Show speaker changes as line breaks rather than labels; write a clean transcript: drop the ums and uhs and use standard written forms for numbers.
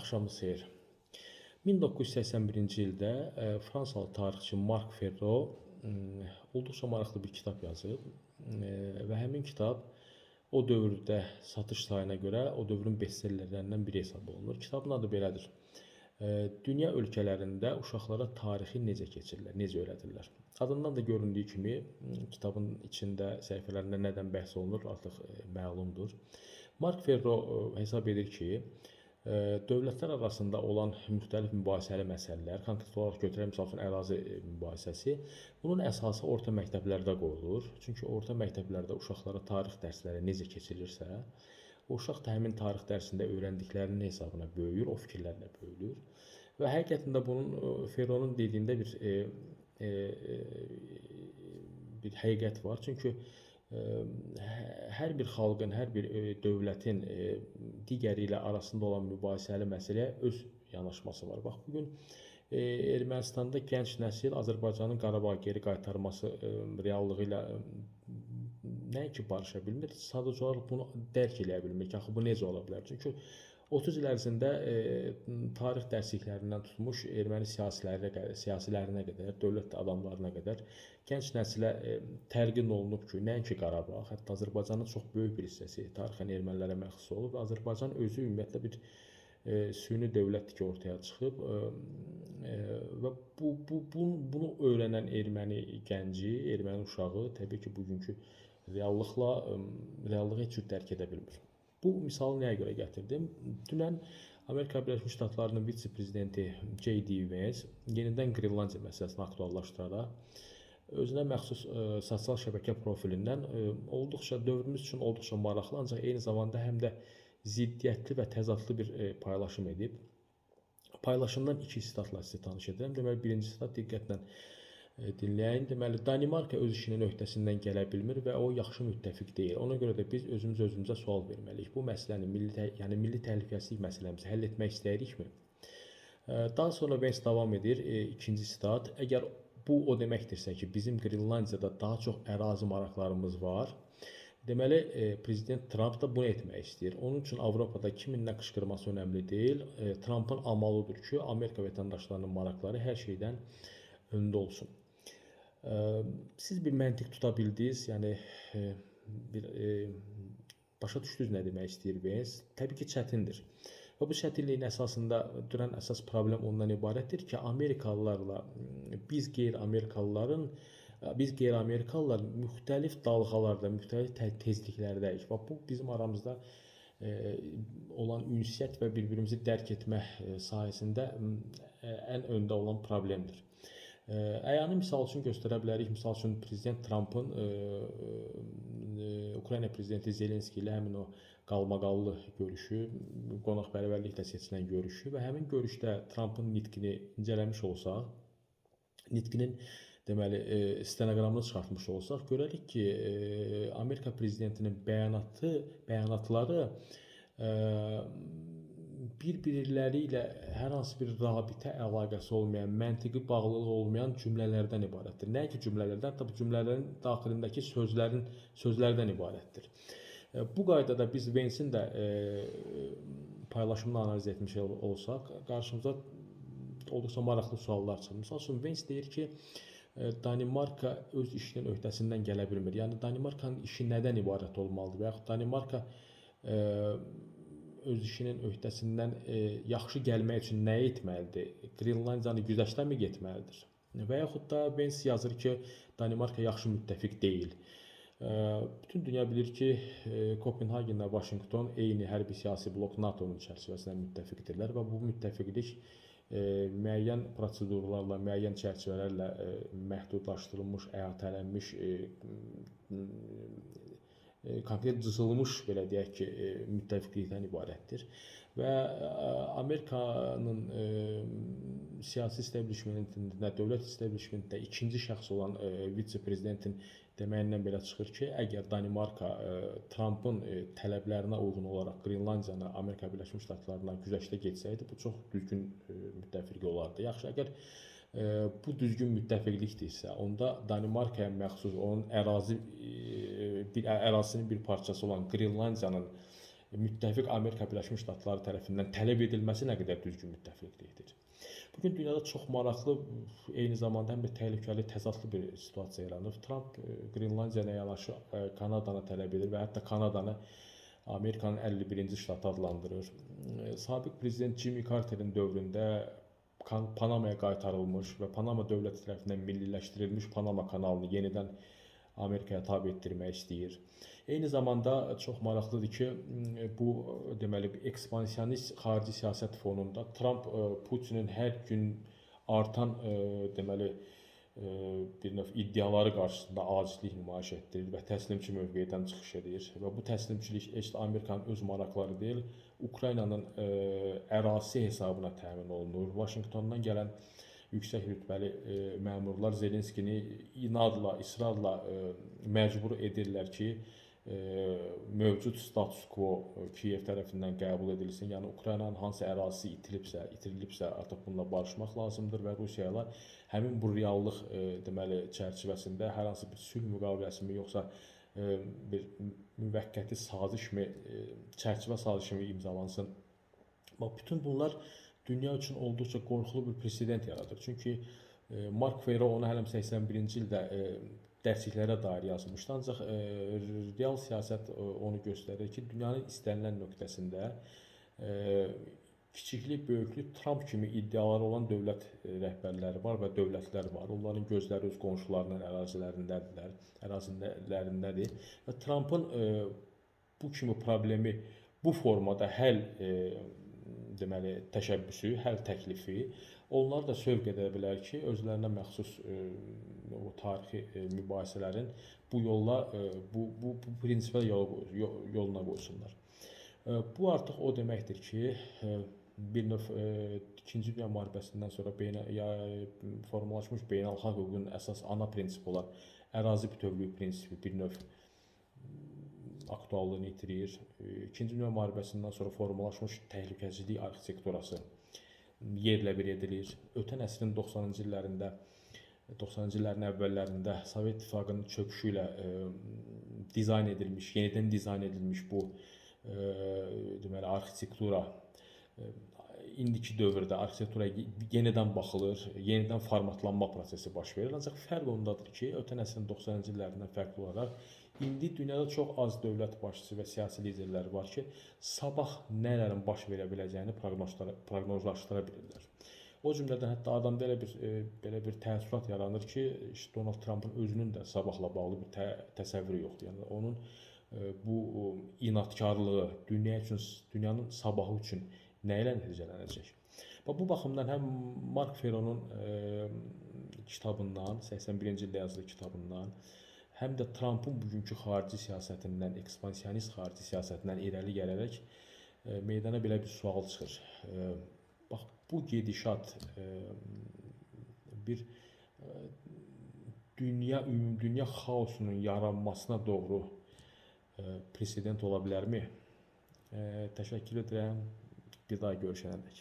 Axşamınız xeyir. 1981-ci ildə fransalı tarixçi Marc Ferro olduqca maraqlı bir kitab yazıb və həmin kitab o dövrdə satış sayına görə o dövrün bestsellerlərindən biri hesab olunur. Kitabın adı belədir. Dünya ölkələrində uşaqlara tarixi necə keçirirlər, necə öyrədirlər? Adından da göründüyü kimi kitabın içində, səhifələrində nədən bəhs olunur artıq məlumdur. Marc Ferro hesab edir ki, dövlətlər arasında olan müxtəlif mübahisəli məsələlər, konkret olaraq götürək misal üçün ərazi mübahisəsi, bunun əsası orta məktəblərdə qoyulur. Çünki orta məktəblərdə uşaqlara tarix dərsləri necə keçirilirsə, o uşaq da həmin tarix dərsində öyrəndiklərinin hesabına böyüyür, o fikirlərlə böyüyür. Və həqiqətən də bunun Ferronun dediyində bir həqiqət var. Çünki hər bir xalqın, hər bir dövlətin digəri ilə arasında olan mübahisəli məsələyə öz yanaşması var. Bax, bugün Ermənistanda gənc nəsil Azərbaycanın Qarabağı geri qaytarması reallığı ilə nəinki barışa bilmir, sadəcə olaraq bunu dərk eləyə bilmir ki, axı bu necə ola bilər? Çünki 30 il ərzində tarix dərsliklərindən tutmuş erməni siyasilərinə qədər, dövlət adamlarına qədər gənc nəsilə təlqin olunub ki, nəinki Qarabağ, hətta Azərbaycanın çox böyük bir hissəsi tarixən ermənilərə məxsus olub və Azərbaycan özü ümumiyyətlə bir süni dövlətdir ki, ortaya çıxıb və bunu öyrənən erməni gənci, erməni uşağı təbii ki, bugünkü reallığı heç cür dərk edə bilmir. Bu misalı nəyə görə gətirdim? Dünən Amerika Birləşmiş Ştatlarının vitse-prezidenti J.D. Vance yenidən Qrenlandiya məsələsini aktuallaşdıraraq özünə məxsus sosial şəbəkə profilindən olduqca dövrümüz üçün olduqca maraqlı, ancaq eyni zamanda həm də ziddiyyətli və təzadlı bir paylaşım edib. Paylaşımdan iki sitatla sizi tanış edirəm. Deməli, birinci sitat diqqətlə dinləyin. Deməli, Danimarka öz işinin öhdəsindən gələ bilmir və o yaxşı müttəfiq deyil. Ona görə də biz özümüz özümüzə sual verməliyik. Bu məsələni milli təhlükəsizlik məsələmizi həll etmək istəyirikmi? Daha sonra Vance davam edir. İkinci sitat. Əgər bu o deməkdirsə ki, bizim Qrenlandiyada daha çox ərazi maraqlarımız var, deməli, Prezident Tramp da bunu etmək istəyir. Onun üçün Avropada kimin nə qışqırması önəmli deyil. Trampın amalıdır ki, Amerika vətəndaşlarının maraqları hər şeydən öndə olsun. Siz bir məntiq tuta bildiniz, yəni bir başa düşdünüz nə demək istəyir Vance. Təbii ki, çətindir. Və bu çətinliyin əsasında duran əsas problem ondan ibarətdir ki, Amerikalılarla biz qeyri-Amerikalılar müxtəlif dalğalarda, müxtəlif tezliklərdəyik və bu bizim aramızda olan ünsiyyət və bir-birimizi dərk etmə sahəsində ən öndə olan problemdir. Əyanı misal üçün göstərə bilərik. Misal üçün Prezident Trampın Ukrayna prezidenti Zelenski ilə həmin o qalmaqallı görüşü, qonaqpərvərliklə seçilən görüşü və həmin görüşdə Trampın nitqini incələmiş olsaq, nitqinin deməli stenoqramını çıxartmış olsaq, görərik ki, Amerika prezidentinin bəyanatları bir-birləri ilə hər hansı bir rabitə əlaqəsi olmayan, məntiqi bağlılığı olmayan cümlələrdən ibarətdir. Nəinki cümlələrdən, hətta bu cümlələrin daxilindəki sözlərdən ibarətdir. Bu qaydada biz Vance'in də paylaşımını analiz etmiş olsaq, qarşımıza olduqca maraqlı suallar çıxır. Misal üçün, Vance deyir ki, Danimarka öz işinin öhdəsindən gələ bilmir. Yəni, Danimarkanın işi nədən ibarət olmalıdır və yaxud Danimarka öz işinin öhdəsindən yaxşı gəlmək üçün nə etməlidir? Qrenlandiyanı güzəştəmi getməlidir? Və yaxud da Vance yazır ki, Danimarka yaxşı müttəfiq deyil. Bütün dünya bilir ki, Kopenhagenlə Vaşinqton eyni hərbi siyasi blok NATO-nun çərçivəsində müttəfiqdirlər və bu müttəfiqlik müəyyən prosedurlarla, müəyyən çərçivələrlə məhdudlaşdırılmış, əhatələnmiş, konkret cızılmış, belə deyək ki, müttəfiqlikdən ibarətdir. Və Amerikanın siyasi establishmentində, dövlət establishmentində ikinci şəxs olan vitse-prezidentin deməyindən belə çıxır ki, əgər Danimarka Trampın tələblərinə uyğun olaraq Qrenlandiyanı Amerika Birləşmiş Ştatlarına güzəştə getsəydi, bu çox düzgün müttəfiqlik olardı. Yaxşı, əgər bu düzgün müttəfiqlikdirsə, onda Danimarkaya məxsus onun ərazisinin bir parçası olan Qrenlandiyanın müttəfiq Amerika Birləşmiş Ştatları tərəfindən tələb edilməsi nə qədər düzgün müttəfiqlikdir. Bugün dünyada çox maraqlı, eyni zamanda həm də təhlükəli, təzadlı bir situasiya yaranıb. Tramp Qrenlandiya ilə yanaşı Kanadanı tələb edir və hətta Kanadanı Amerikanın 51-ci ştatı adlandırır. Sabiq prezident Jimmy Carterin dövründə Panamaya qaytarılmış və Panama dövləti tərəfindən milliləşdirilmiş Panama kanalını yenidən Amerikaya tabe etdirmək istəyir. Eyni zamanda çox maraqlıdır ki, bu deməli ekspansionist xarici siyasət fonunda Tramp Putinin hər gün artan deməli bir növ iddiaları qarşısında acizlik nümayiş etdirir və təslimçi mövqedən çıxış edir və bu təslimçilik heç də Amerikanın öz maraqları deyil, Ukraynanın ərazisi hesabına təmin olunur. Vaşinqtondan gələn yüksək rütbəli məmurlar Zelenskini inadla, israrla məcbur edirlər ki, mövcud status quo Kiyev tərəfindən qəbul edilsin. Yəni Ukraynanın hansı ərazisi itirilibsə, artıq bununla barışmaq lazımdır və Rusiya ilə həmin bu reallıq deməli çərçivəsində hər hansı bir sülh müqaviləsi mi, yoxsa bir müvəqqəti saziş mi, çərçivə sazişi mi imzalansın. Bax, bütün bunlar dünya üçün olduqca qorxulu bir presedent yaradır. Çünki Mark Ferro onu hələ 81-ci ildə dərsliklərə dair yazmışdı. Ancaq real siyasət onu göstərir ki, dünyanın istənilən nöqtəsində kiçikli, böyüklü Tramp kimi iddiaları olan dövlət rəhbərləri var və dövlətlər var. Onların gözləri öz qonşularının ərazilərindədir. Və Trampın bu kimi problemi bu formada həll deməli təşəbbüsü, həll təklifi onları da sövq edə bilər ki, özlərinə məxsus o tarixi mübahisələrin bu yolla bu prinsipə yoluna qoysunlar. Bu artıq o deməkdir ki, bir növ İkinci Dünya Müharibəsindən sonra formalaşmış beynəlxalq hüququn əsas ana prinsipi olan ərazi bütövlüyü prinsipi bir növ aktuallığını itirir. İkinci Dünya Müharibəsindən sonra formalaşmış təhlükəsizlik arxitekturası yerlə bir edilir. Ötən əsrin 90-cı illərində, 90-cı illərin əvvəllərində Sovet İttifaqının çöküşü ilə dizayn edilmiş, yenidən dizayn edilmiş bu deməli arxitektura indiki dövrdə arxitekturaya yenidən baxılır, yenidən formatlanma prosesi baş verir. Ancaq fərq ondadır ki, ötən əsrin 90-cı illərindən fərqli olaraq indi dünyada çox az dövlət başçısı və siyasi liderlər var ki, sabah nələrin baş verə biləcəyini proqnozlaşdıra bilirlər. O cümlədən hətta adamda elə bir belə bir təəssürat yaranır ki, işte Donald Trumpın özünün də sabahla bağlı bir təsəvvürü yoxdur. Yəni onun bu inadkarlığı dünya üçün, dünyanın sabahı üçün nə ilə nəticələnəcək? Bax, bu baxımdan həm Mark Ferronun kitabından, 81-ci ildə yazdığı kitabından, həm də Trumpın bugünkü xarici siyasətindən, ekspansionist xarici siyasətindən irəli gələrək meydana belə bir sual çıxır. Bax, bu gedişat bir dünya, ümumdünya xaosunun yaranmasına doğru presedent ola bilərmi? Təşəkkür edirəm. Bir daha görüşənədək.